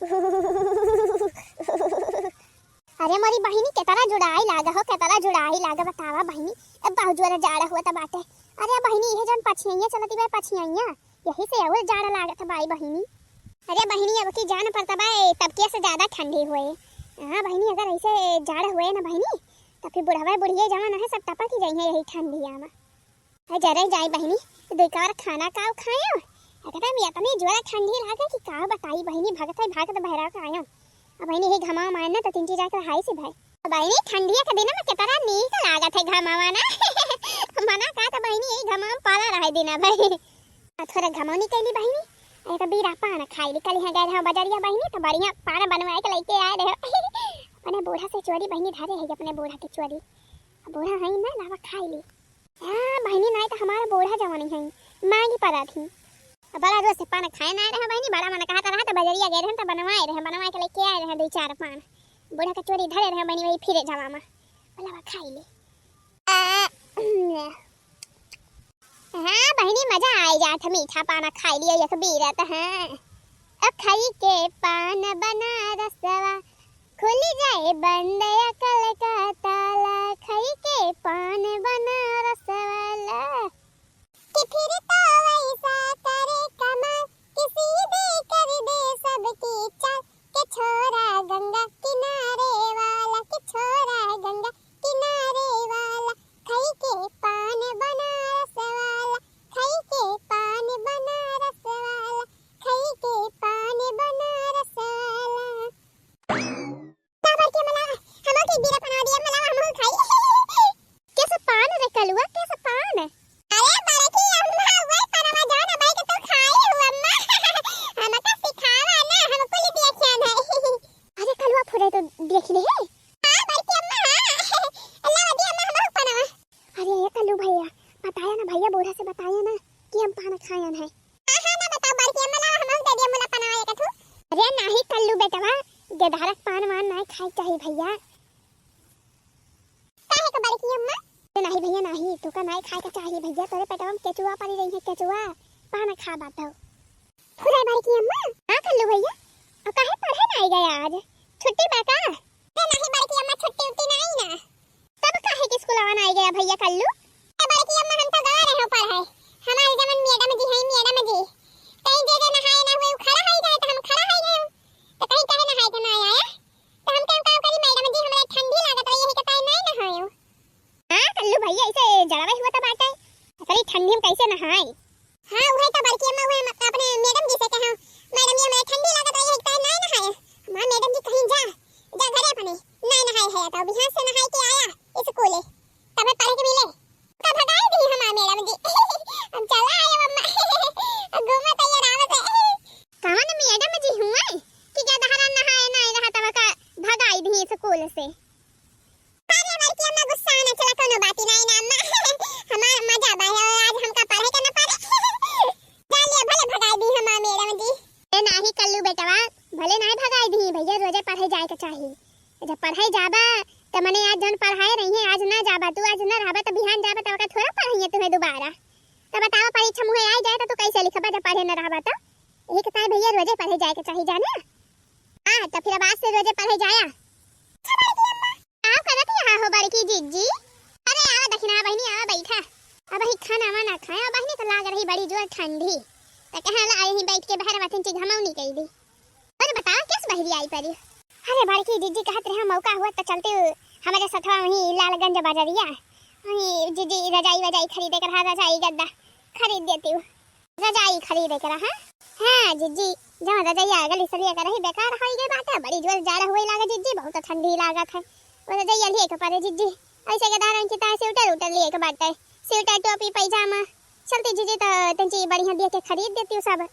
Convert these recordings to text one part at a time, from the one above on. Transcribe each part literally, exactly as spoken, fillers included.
अरे मोरी बहिनी, केतना जुड़ाई लाग हो, केतना जुड़ाई लाग, बतावा बहिनी। अब बहुत जोर जाड़ हुआ त बाटे। अरे बहिनी, इहे जौन पछियैया चलती बा, पछियैया, यही से और जाड़ लागत बा बहिनी। अरे बहिनी, अब की जान पर तब आए, तब के से ज्यादा ठंडी हुए। हाँ बहिनी, अगर ऐसे जाड़ हुए ना बहिनी, तब फिर बुढ़वा बुढ़िया जवान है, सब टपक ही जाइए यही ठंडिया में। अरे जरे जाई बहिनी, दुई कवर खाना काव खायो? एकदम इतनी जोर ठंडी लागे कि का बताई बहिनी, भगत है भागत बहरा का आयो। अब बहिनी यही घमाव मारना तो तीन चीज आके हाई से भाई। अब बहिनी ठंडिया के दिन में कितना नीक लागत है घमावा ना। मना का तो बहिनी यही घमाव पाला रहे दिन भाई। आ थोड़ा घमाव निकली बहिनी, एक बीरा पान खाई ली। कल यहाँ गए रहे बजरिया बहिनी तो बढ़िया पान बनवाए के लेके आए रहे। अपने बूढ़ा से चोरी बहिनी धरे है, अपने बूढ़ा के चोरी। बूढ़ा है ना, लावा खाई ली। हाँ बहिनी, नाई तो हमारा बूढ़ा जवानी है, मांगी पड़ा थी। अब बड़ा रोज से पान खाए ना रहे बहिनी, बड़ा मन कहत रहा तो बजरिया गए रहे तो बनवाए रहे, बनवा के लेके आए रहे दो चार पान। बूढ़ा का चोरी धरे रहे बहिनी, वही फिरे जावा में। बोला बा खाई ले। आ, हाँ बहिनी, मजा आई जात, मीठा पान खाई लिया एक बीरा तो। हाँ, ओ खाई के पान बनारसवा, खुल जाए बंद अकल का ताला, खाई के पान बनारस वाला। कि फिर तो वैसा करे कमाल, कि सीधे कर दे सबकी चाल, कि छोरा गंगा किनारे वाला, कि छोरा गंगा किनारे वाला, खाई के पान बनारस वाला, खाई के पान बनारस वाला, खाई के पान बनारस वाला। का बड़की अम्मा, हमहू के बीरा पनवा दिया, अम्मा, हमहू खाई। कैसे पान रे कलुआ, कैसे पान? अरे बड़की अम्मा, वही पनवा जौन अबही के तू खाई हो अम्मा। हमका सिखावा ना, हम कुल देखियन है। अरे कलुआ फुरे तो देख ले है। हाँ बड़की अम्मा, हाँ। अल्लाह वदी अम्मा, हमहू पनवा। अरे ये कल्लू भैया, बताया ना भैया, बूढ़ा से बताया ना कि हम पान खायन है। हाँ, हाँ, ना बताओ बड़की अम्मा, लावा हमहू दे दिया मुला पनवा एक ठू। अरे नाही कल्लू बेटवा, गेदहरक पान वान नाही खाए चाही भैया। काहे का बड़की अम्मा? अरे नाही भैया नाही, तू का नाही खाए का चाही भैया, तोरे पेटवा में केचुआ पड़ी रही है, केचुआ, पान खा बाटो। फुरे बड़की अम्मा। हाँ कल्लू भैया, और काहे पढ़े नाही गया आज, छुट्टी बा का? अरे नाही बड़की अम्मा, छुट्टी उट्टी नाही ना। तब काहे के स्कूलवा ना आई गया भैया कल्लू? ए बड़की अम्मा, हम तो गए रहे पढ़े। हमारे जवन मैडम जी हैं, मैडम जी, कहीं जे जे नहाए ना हुए, उ खड़ा हो जाए तो हम खड़ा हो गए। तो कहीं कहे नहाए के ना आया। तो हम कहें का करी मैडम जी, हमरा ठंडी लागत रही, यही के ताई नहीं नहाए। हाँ कल्लू भैया, ऐसे जड़वे हुआ तो बाटे। अरे ठंडी में कैसे नहाए? हाँ, उहे तो बड़की अम्मा, उहे हम अपने मैडम जी से कहे, "मैडम, ये हमरा ठंडी लागत रही है, एक ताई नाय नहाए।" हमार मैडम जी कहीं, "जा, जा घरे अपने, नाय नहाए है, तो बिहान से नहाए के आया स्कूले, तबे पढ़े के मिले।" तब भगाई दी हमार मैडम जी। हम चला आए अम्मा। घूमत आइए रावत है। कौन मैडम जी हुए कि गेदहरा नहाए नाय रहा तब का भगाई दी स्कूल से? अरे बड़की अम्मा गुस्सा ना चला, कोनो बात ही नहीं ना अम्मा। हमार मजा बा, आज हमका पढ़े के ना पड़े। जा लिया, भले भगाई दी हमार मैडम जी। ए नाही कल्लू बेटवा, भले नाही भगाई दी भैया, रोजे पढ़े जाए के चाही। जब पढ़े जाबा त मने आज जौन पढ़ाए रही है, आज ना जाबा तू, आज ना रहबा त बिहान जाबा त ओका थोड़ा पढ़ाइए तुम्हें दोबारा। तब बतावा परीक्षा मुहे आ जाए त तू कैसे लिखबा जब पढ़े ना रहबा त? यही के ताई भैया रोजे पढ़े जाए के चाही जाने। हाँ, त फिर अब आज से रोजे पढ़े जाया। का करत यहाँ हो बड़की जिज्जी? अरे आवा दखिना बहिनी, आवा बैठा। अबही खाना वाना खाया बहिनी, तो लाग रही बड़ी जोर ठंडी। तो कहाँ ला यहीं बैठ के बहर वतन चीज हमऊ नहीं कही दी। और बताओ किस बहरी आई परी? अरे बड़की जिज्जी कहत रहे मौका हुआ तो चलते हमारे सथवा वहीं लालगंज बाजारिया। वहीं जिज्जी रजाई वजाई खरीदे के रहा, रजाई गद्दा खरीद देती हूँ। रजाई खरीदे के रहा। हाँ जिज्जी, जवन रजैया गली सलिया के रही बेकार होई गई बाटे, बड़ी जोर जाड़ा होई लागे जिज्जी, बहुत ठंडी लागत है। वो रजैया लिए के परे जिज्जी, ऐसे के दारन की ताय स्वेटर उटर लिए के बाटे, स्वेटर टोपी पैजामा, चलती जिज्जी तो तंची बढ़िया देख के खरीद देती हूँ सब।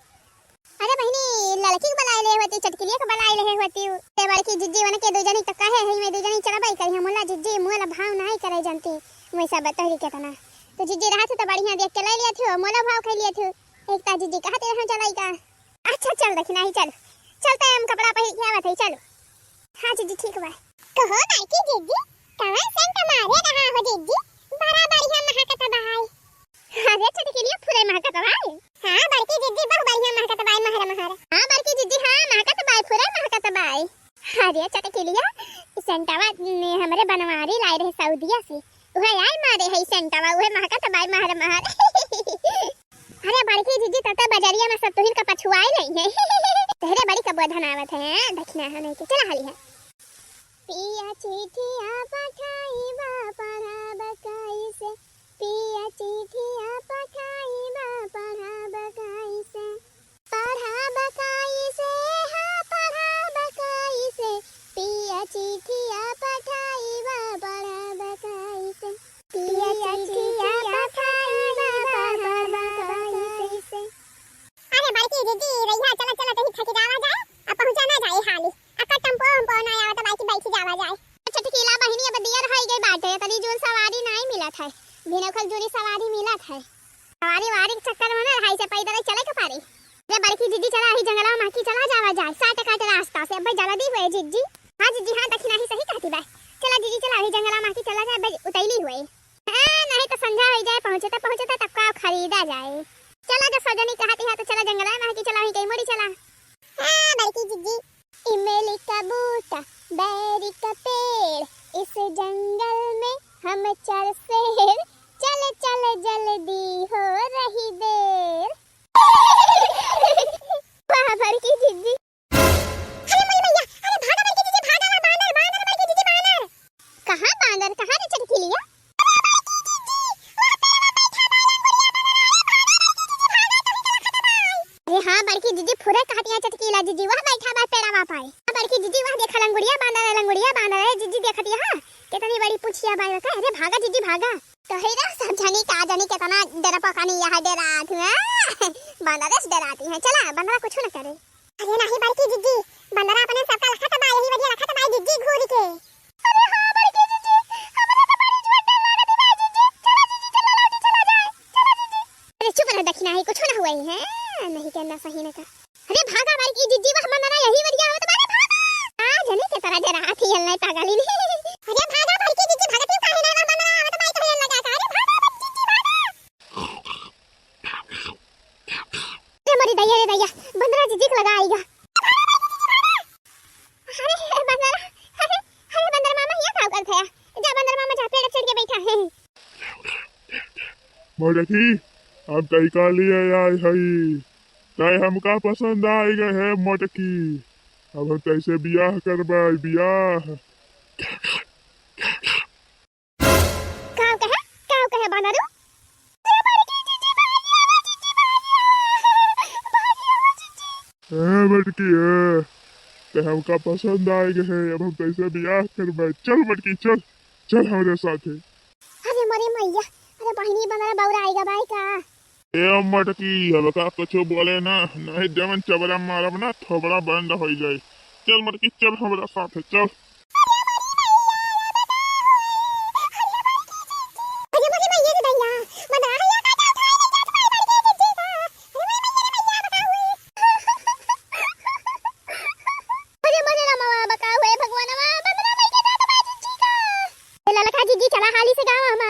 अरे बहिनी, लड़की के बुलाए ले होती, चटकिलिया के बुलाए ले होती, ते बड़की जिज्जी वन के दू जनी तो कहे है, मैं दू जनी चलबई करी, हम मोला जिज्जी मोला भाव नहीं करे जानती, वैसा बतहरी केतना। तो जिज्जी रहा थी तो बढ़िया देख के ले लिया थी, और मोला भाव खाई लिया थी। एक ता जिज्जी कहते रहो चलाई का। अच्छा चल दखिना ही चल। चलते हम कपड़ा पहिर के आवत है, चलो। हाँ जिज्जी ठीक बा। कहो बड़की जिज्जी, कवन सेंट मारे रहा हो जिज्जी? बड़ा बढ़िया महकत बा है। अरे चटकिलिया फुरे महकत बा है। हाँ बड़की जिज्जी, बहुत बढ़िया महकत बा है, महर महर। हाँ बड़की जिज्जी, हाँ महकत बा है, फुरे महकत। अरे चटकिलिया, ई सेंटवा ने हमरे बनवारी लाए रहे सऊदिया से। उहे आए मारे है सेंटवा, उहे महकत बाई महर महर। अरे बड़की जिज्जी, तब तो बजरिया में सब तुहिन का पछुआई नहीं है। तोहरे बड़ी का बोधन आवत है, दखिना है नहीं के। चला हाली है। पिया चिठिया पठाइबा, पढ़ाब कइसे? पिया चिठिया पठाइबा, पढ़ाब कइसे? पढ़ाब कइसे, हाँ, पढ़ाब कइसे? पिया चिठिया पठाइबा, पढ़ाब कइसे? पिया चिठिया पठाइबा, पढ़ाब कइसे? अरे बड़की दीदी, रहिया, चला, चला, तहीं थक जावा जाए, अब पहुँचा ना जाए हाली। अक्का टेम्पो, उम्पो ना आवत बाई कि बैठी जावा जाए। चटकीला बहिनी, अब दियर होई गई बाटे, तनी जोन सवारी नाई मिलत है, भिनौखल जोनी सवारी मिलत है। सवारी वारी के चक्कर में ना रहाई से पैदल ही चले के पड़ी। रे बड़की जिज्जी, चला ही जंगला माँ की चला जावा जाए, साठ काट रास्ता से, अब जल्दी हुए जिज्जी। हाँ जिज्जी, हाँ दखिना ही सही कहती बा। चला जिज्जी, चला ही जंगला माँ की चला जाए, अब उतैली हुए। हाँ, नहीं तो संझा हो जाए, पहुँचे तो पहुँचे तो तब का खरीदा जाए। चला जो सजनी कहती है तो चला जंगला माँ की चला ही कहीं मुड़ी चला। हाँ बड़की जिज्जी। इमली का बूटा, बैरी का पेड़, इस जंगल में हम चार शेर, चल चल जल्दी हो रही देर। वाह बड़की जिज्जी। अरे मोरी मैया, अरे भागा बड़की जिज्जी, भागा, बानर, बानर बड़की जिज्जी, बानर। कहाँ बानर, कहाँ रे चटकिलिया? अरे हाँ बड़की जिज्जी, फुरे कहतिया चटकीला जिज्जी, वह बैठा बा पेड़वा पाए। हाँ बड़की जिज्जी, वह देखा लंगुड़िया बांदर है, लंगुड़िया बांदर है जिज्जी, देखतिया हाँ, कितनी बड़ी पूछिया बा का। अरे भागा जिज्जी भागा। तो है ना सब जनी का जनी कितना डर पकानी यहाँ डरात हुआ। बांदर से डराती है, चला बंदरा कुछ न करे। अरे नहीं बड़की जिज्जी, बंदरा अपने सबका लखत बा, यही वजह लखत बा जिज्जी घूर के। अरे हाँ बड़की जिज्जी, हमरा तो बड़ी जोर डर लागत बा जिज्जी। चला जिज्जी, चला लौटी चला जाए। चला जिज्जी। अरे चुप रह दखिना ही, कुछ ना हुआ ही है। नहीं कहना सही न कर। अरे भागा बड़की जिज्जी, वह बंदरा यही वजह आवत बा, अरे भागा। आ जने के तरह डराती है, नहीं पागल ही नहीं। अरे भागा बड़की जिज्जी, भागत क्यों काहे ना, वह बंदरा आवत बा, कहे लगा का। अरे भागा बड़की जिज्जी, भागा। अरे मोरी दैया रे दैया, बंदरा जिज्जी के लगा आइगा। अरे बंदरा, अरे, अरे बंदर मामा, हिया का करत है? जा बंदर मामा, जा पेड़ चढ़ के बैठा है। मोटकी, हम तई का लिए आए हई, तई हमका पसंद आए गए है मोटकी, अब हम तैसे बियाह करबे, बियाह। काव कहे? काव कहे बानरू? ए बड़की जिज्जी, बाहर आवा जिज्जी, बाहर आवा। बाहर आवा जिज्जी। ए बड़की, ए, ते हमका पसंद आए गए है, अब हम तैसे बियाह करबे। चल बड़की, चल, चल हमरे साथे। अरे मोरे मैया, अरे बहिनी बनरा बौरा आएगा बाई का? ए मटकी, हमका कुछो बोले ना, नहीं देवन चबरा मारब ना, थोबड़ा बंद हो जाए। चल मटकी, चल हमरा साथे, चल। अरे मोरे मैया रे दैया, बंदरा हैया का जात है, नहीं जात पाए बड़की जिज्जी का। अरे मोरे मैया रे मैया, बताओ। अरे मोरे रामवा, बताओ हे भगवानवा, बंदरा लेके जात बा जिज्जी का। ए ललका जिज्जी, चला हाली से गाँव हमा।